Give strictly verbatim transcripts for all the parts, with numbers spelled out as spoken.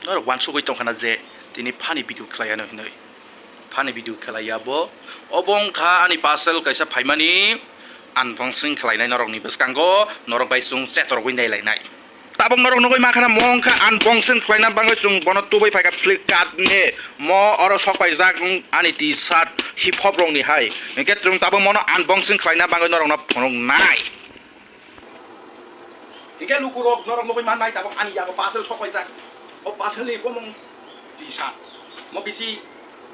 Norok wansugwi tongkhana je tini funny video khlaiano hinwi. Funny video khlaiya bo. Obo wngkha ani parcel kaisa phaimani unboxing khlainai norokni bwskango, norok bai chwng chetorogwi nailainai. Tabuk norok nugwi mankhana mo wngkha unboxing khlaina bagwi chwng bono tubui phaikha Flipkart ni. Mo oro sok paijak ani T-shirt hip hop rokni hai. Hinkhe chwng tabuk mono unboxing khlaina bagwi norokno phunuknai. Hinkhe lukurok norok nugwi mannai tabuk ani yago parcel sok paijak. O parcel ni bumung T-shirt. Mo bisi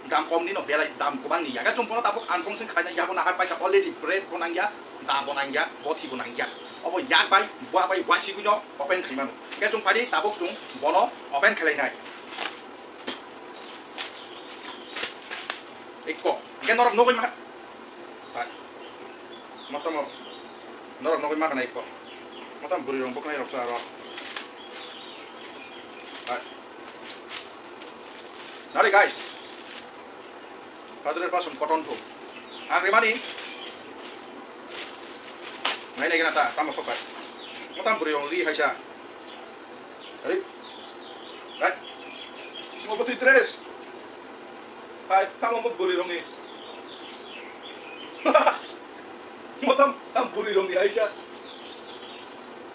dam kom ni no belai dam kwbang ni ya. Hinkhe chwng bono tabuk unboxing khlaina yago nahar paikha already bread bo nangya, da bo nangya, bothi bo nangya. Obo yak bai, bua bai, wasigwi no open khaimano. Hinkhe chwng phaidi tabuk chwng bono open khlainai. Ekko. Hinkhe norok nugwi ma-, hai. Motom o. Norok nugwi ma khana ekko. Motom bwrwi rok bwkhnai rok sa aro. Hai. Nari guys. Padre pasum koton thu. Ang rimani. Nai nai gana ta, tamo sokai. Motom bwrwi rok ri haisa. Ari. Hai. Simo bwtwi dress. Hai, tamo mo bwrwi rokni. Mo tam, tam bwrwi rokni aisa.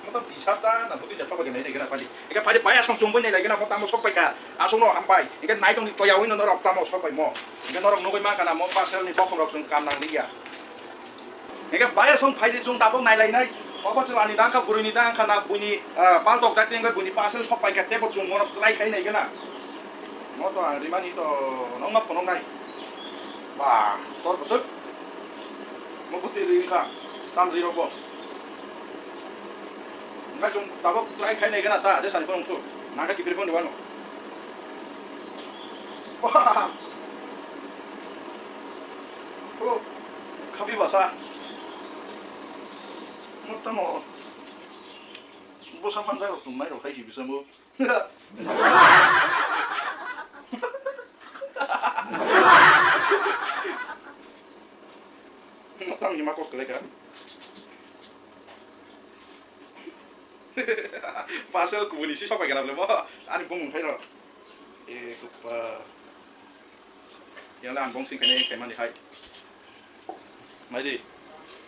Mo tam T-shirt ta, na bwtwi jatha bagwi nai nai gana padi. Eka padi paya song chumbai nai lai gana, mo tamo sok pai ka. Asong no hampai. Eka nai tong ni toya wino norok tamo sok pai mo. Eka norok nugwi ma kana mo parcel ni bokhong rok song kam nang liya. Hinkhe bayasong phaidi chwng tabuk nailainai. Obo chwla ni dangkha, bwrwi ni dangkha na buini, ah, paltok jak tengkha buini parcel sok paikha tebo chwng mono try khai nai gana. Mo to ang rimani to nongma phunuknai. Ba, tor bwswk. Mo bwtwi ri wngkha. Tam ri rokbo. Hinkhe chwng tabuk try khai nai gana ta, je sani phunuk tu. Nangkha kiphilwi phone rwano. Ba. Oh, khapi basa. Mo tamo. Bo samphang jai rok tong nai rok khai si bisa mo. Mo tam hima kos kelai ka. Parcel kubuni si sopai gana bole mo. Ani bumung khai rok. E kupa. Yang le unboxing khainai khaimani hai. Maidi.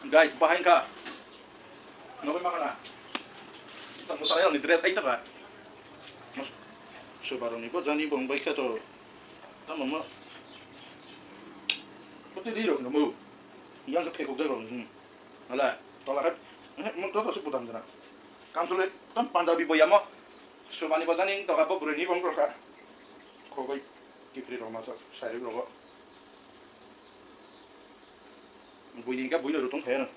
Guys, bahai kha. Nogwi ma khana. Tamo sanai rokni dress ai taka. Subaroni bo jani bong bai kha to. Tamo mo. Poti ri rok no mo. Yang khe phekok jai rok. Hala, tola khe. Eh, mo to to se budam jana. Kamsule tam Punjabi bo yamo. Subani bo jani to kha bo bwrwi ni bong rok kha. Khogoi. Kipri rok masa, sairok rogo. Buini hingke buino rutong khe no.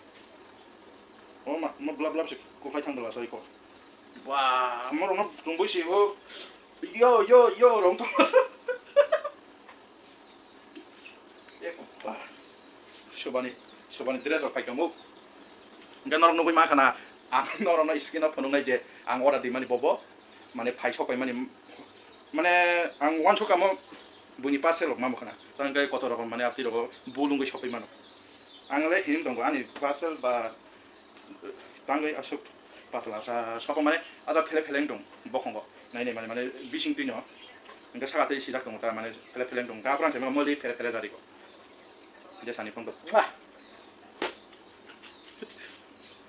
O ma, mo blap blap se kuphai thang bwla sai ko. Ba, mo rokno tongbai se o. Yo, yo, yo, rong tong. E ba. Subani, subani dress rok phai tongmo. Hingke norok nugui ma khana, ang norokno screen o phunuknai je ang order rimani bobo. Mane phai sok paimani, mane ang uansuk kamo buini parcel rok ma mwkhana. Tang khe kotor rokom mane apni rogo bulungwi sok pai mano. Ang le hiring tongo ani parcel ba tangwi aswk patla sa soko mane ada phele phele wng tong bokhongo. Nai nai mane, mane bising twino. Hingke saka tei sijak tongo ta mane phele phele wng tong. Gaprang se mali phele phele jari ko. Je sani phone to. Bah.